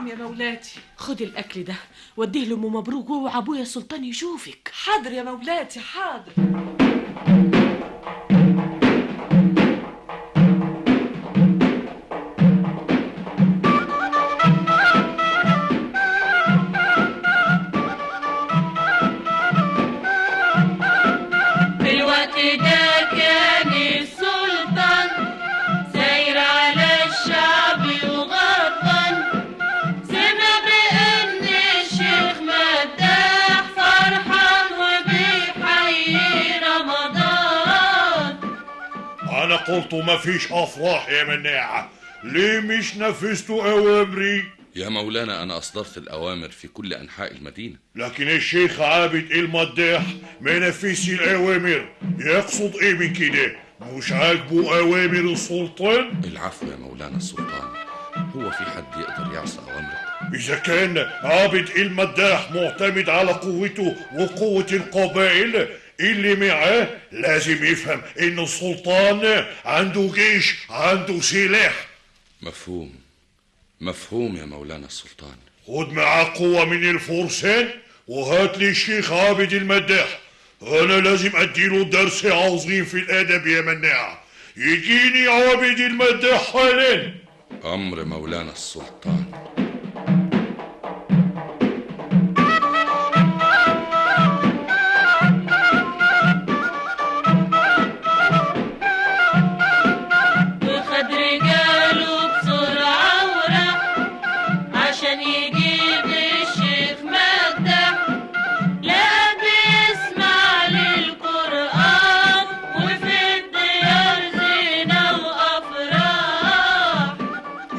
نعم يا مولاتي. خدي الأكل ده وديه لأم مبروك، واوعى أبويا السلطان يشوفك. حاضر يا مولاتي حاضر. في الوقت ده كان السلطان ساير على الشعب وغضبان، سمع بأن الشيخ مداح فرحان وبيحيي رمضان. أنا قلت ما فيش أفراح يا مناعة، ليه مش نفذتوا أوامري؟ يا مولانا أنا أصدرت الأوامر في كل أنحاء المدينة، لكن الشيخ عابد المداح ما نفذش الأوامر. يقصد إيه من كده؟ مش عاجبه أوامر السلطان؟ العفو يا مولانا السلطان، هو في حد يقدر يعصي أوامرك؟ إذا كان عابد المداح معتمد على قوته وقوة القبائل اللي معاه، لازم يفهم إن السلطان عنده جيش، عنده سلاح. مفهوم مفهوم يا مولانا السلطان. خد معاه قوة من الفرسان وهات لي الشيخ عابد المداح، أنا لازم أديله درس عظيم في الأدب يا مناع. يجيني عابد المداح حالا. أمر مولانا السلطان. وخد رجاله بسرعة وراح عشان يجيب الشيخ مداح، لقى بيسمع للقرآن وفي الديار زينة وأفراح.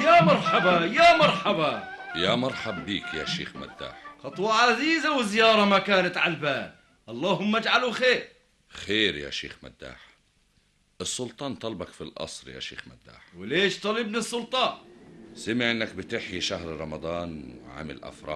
يا مرحبا يا مرحبا. يا مرحب بيك يا شيخ مداح. خطوة عزيزة وزيارة ما كانت على البال، اللهم اجعله خير. خير يا شيخ مداح. السلطان طلبك في القصر يا شيخ مداح. وليش طلبني السلطان؟ سمع انك بتحيي شهر رمضان وعامل افراح.